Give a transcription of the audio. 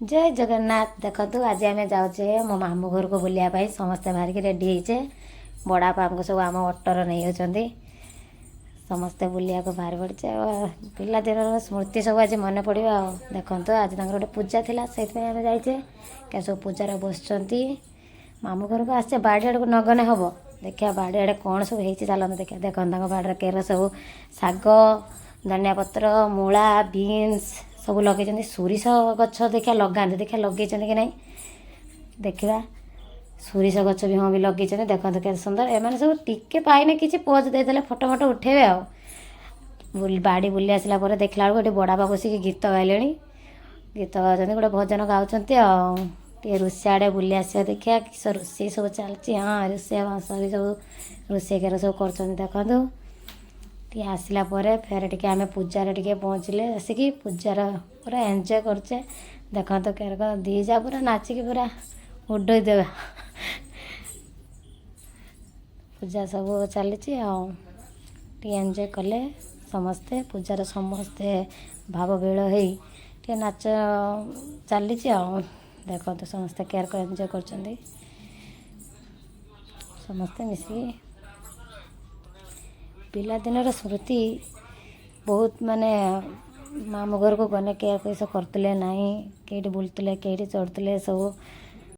ଜୟ ଜଗନ୍ନାଥ। ଦେଖନ୍ତୁ, ଆଜି ଆମେ ଯାଉଛେ ମୋ ମାମୁଁ ଘରକୁ ବୁଲିବା ପାଇଁ। ସମସ୍ତେ ବାହାରିକି ରେଡ଼ି ହେଇଛେ। ବଡ଼ବାପା ଆମକୁ ସବୁ ଆମ ଅଟୋରେ ନେଇଯାଉଛନ୍ତି। ସମସ୍ତେ ବୁଲିବାକୁ ବାହାରି ପଡ଼ିଛେ ଆଉ ପିଲାଦିନର ସ୍ମୃତି ସବୁ ଆଜି ମନେ ପଡ଼ିବ। ଆଉ ଦେଖନ୍ତୁ, ଆଜି ତାଙ୍କର ଗୋଟେ ପୂଜା ଥିଲା, ସେଇଥିପାଇଁ ଆମେ ଯାଇଛେ। ସବୁ ପୂଜାରେ ବସିଛନ୍ତି। ମାମୁଁ ଘରକୁ ଆସିଛେ, ବାଡ଼ି ଆଡ଼କୁ ନଗଲେ ହେବ? ଦେଖିବା ବାଡ଼ି ଆଡ଼େ କ'ଣ ସବୁ ହେଇଛି। ଚାଲନ୍ତୁ ଦେଖିବା। ଦେଖନ୍ତୁ, ତାଙ୍କ ବାଡ଼ିରେ କେର ସବୁ ଶାଗ, ଧନିଆ ପତ୍ର, ମୂଳା, ବିନ୍ସ ସବୁ ଲଗେଇଛନ୍ତି। ସୋରିଷ ଗଛ ଦେଖିବା ଲଗାନ୍ତି, ଦେଖିବା ଲଗେଇଛନ୍ତି କି ନାହିଁ ଦେଖିବା। ସୋରିଷ ଗଛ ବି ହଁ ବି ଲଗେଇଛନ୍ତି। ଦେଖନ୍ତୁ କେତେ ସୁନ୍ଦର। ଏମାନେ ସବୁ ଟିକେ ପାଇନେ କିଛି ପୋଜ୍ ଦେଇଦେଲେ ଫଟୋ ଫଟୋ ଉଠେଇବେ। ଆଉ ବାଡ଼ି ବୁଲି ଆସିଲା ପରେ ଦେଖିଲା ବେଳକୁ ଏଠି ବଡ଼ବାପା ବସିକି ଗୀତ ଗାଇଲେଣି। ଗୀତ ଗାଉଛନ୍ତି, ଗୋଟେ ଭଜନ ଗାଉଛନ୍ତି। ଆଉ ଟିକେ ରୋଷେଇ ଆଡ଼େ ବୁଲି ଆସିବା, ଦେଖିବା କିସ ରୋଷେଇ ସବୁ ଚାଲିଛି। ହଁ, ରୋଷେଇ ବାସ ବି ସବୁ ରୋଷେଇ ଘରେ ସବୁ କରୁଛନ୍ତି। ଦେଖନ୍ତୁ, ଟିକେ ଆସିଲା ପରେ ଫେର ଟିକେ ଆମେ ପୂଜାରେ ଟିକେ ପହଞ୍ଚିଲେ। ଆସିକି ପୂଜାର ପୁରା ଏନ୍ଜୟ କରୁଛେ। ଦେଖନ୍ତୁ, କେରକ ଦି ଯା ପୁରା ନାଚିକି ପୁରା ଉଡ଼େଇ ଦେବେ। ପୂଜା ସବୁ ଚାଲିଛି ଆଉ ଟିକେ ଏନ୍ଜୟ କଲେ ସମସ୍ତେ। ପୂଜାର ସମସ୍ତେ ଭାବ ବିହ୍ୱଳ ହେଇ ଟିକେ ନାଚ ଚାଲିଛି। ଆଉ ଦେଖନ୍ତୁ, ସମସ୍ତେ କେୟାର ଏନ୍ଜୟ କରୁଛନ୍ତି ସମସ୍ତେ ମିଶିକି। ପିଲାଦିନର ସ୍ମୃତି ବହୁତ। ମାନେ ମାମୁଁ ଘରକୁ ଗଲେ କେୟାର କିସ କରୁଥିଲେ ନାହିଁ, କେଇଠି ବୁଲୁଥିଲେ, କେଇଠି ଚଢ଼ୁଥିଲେ ସବୁ।